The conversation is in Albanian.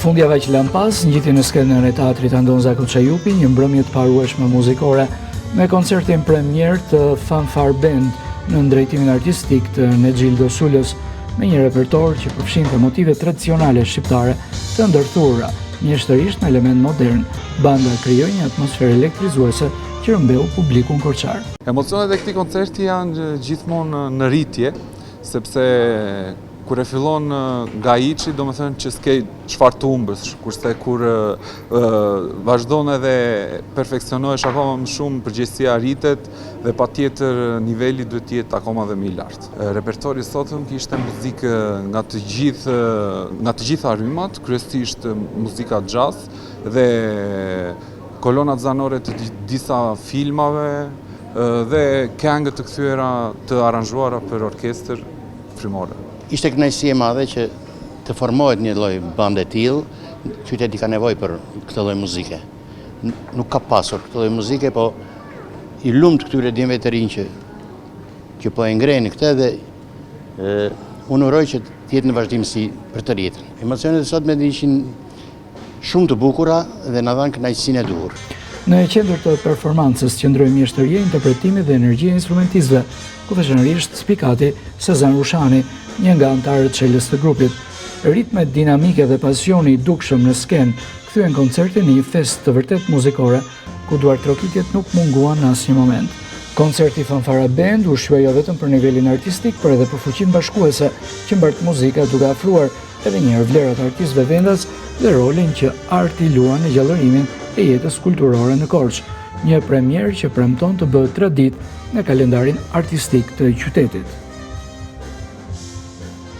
Fundjava që lamë pas, ngjiti në skenën e teatrit Andon Zako Çajupi, një mbrëmje të paharrueshme muzikore, me koncertin premierë të Fanfar Band në drejtimin artistik të Nexhildo Sulës, me një repertor që përfshinte motive tradicionale shqiptare të ndërthurura, mjeshtërisht me elementë modernë. Banda krijoi një atmosferë elektrizuese që rrëmbeu publikun korçar. Emocionet e këtij koncerti janë gjithmonë në rritje, sepse kur e fillon nga hiçi, domethënë që s'ke çfarë të humbësh, kurse kur vazhdon edhe perfeksionohesh akoma më shumë, përgjegjësia rritet dhe patjetër niveli duhet të jetë akoma dhe më i lartë. Repertori i sotëm kishte muzikë nga të gjithë nga të gjitha rrymat, kryesisht muzika jazz dhe kolonat zanore të disa filmave dhe këngë të kthyera të aranzhuara për orkestër frymore. Ishte kënaqësi e madhe që të formohet një lloj bande e tillë, qyteti ka nevojë për këtë lloj muzike. Nuk ka pasur këtë lloj muzike, po i lumtë këtyre djemve të rinj që që po e ngrenë këtë dhe e, unë uroj që të jetë në vazhdimësi për tërë jetën. Emocionet e sotme ishin Shumë të bukura dhe na dhanë kënaqësinë e duhur. Në qendër të performancës qëndroi mjeshtëria e interpretimit dhe energjia e instrumentistëve, ku veçanërisht spikati Sezan Rushani, një nga anëtarët çelës të grupit. Ritmet dinamike dhe pasioni i dukshëm në skenë kthyen koncertin në një festë të vërtetë muzikore, ku duartrokitjet nuk munguan në asnjë moment. Koncerti Fanfara Band u shqua jo vetëm për nivelin artistik, por edhe për fuqinë bashkuese që mbart muzika duke afruar edhe një herë vlerat e artistëve vendas dhe rolin që arti luan në gjallërimin e jetës kulturore në Korçë, një premierë që premton të bëhet traditë në kalendarin artistik të qytetit.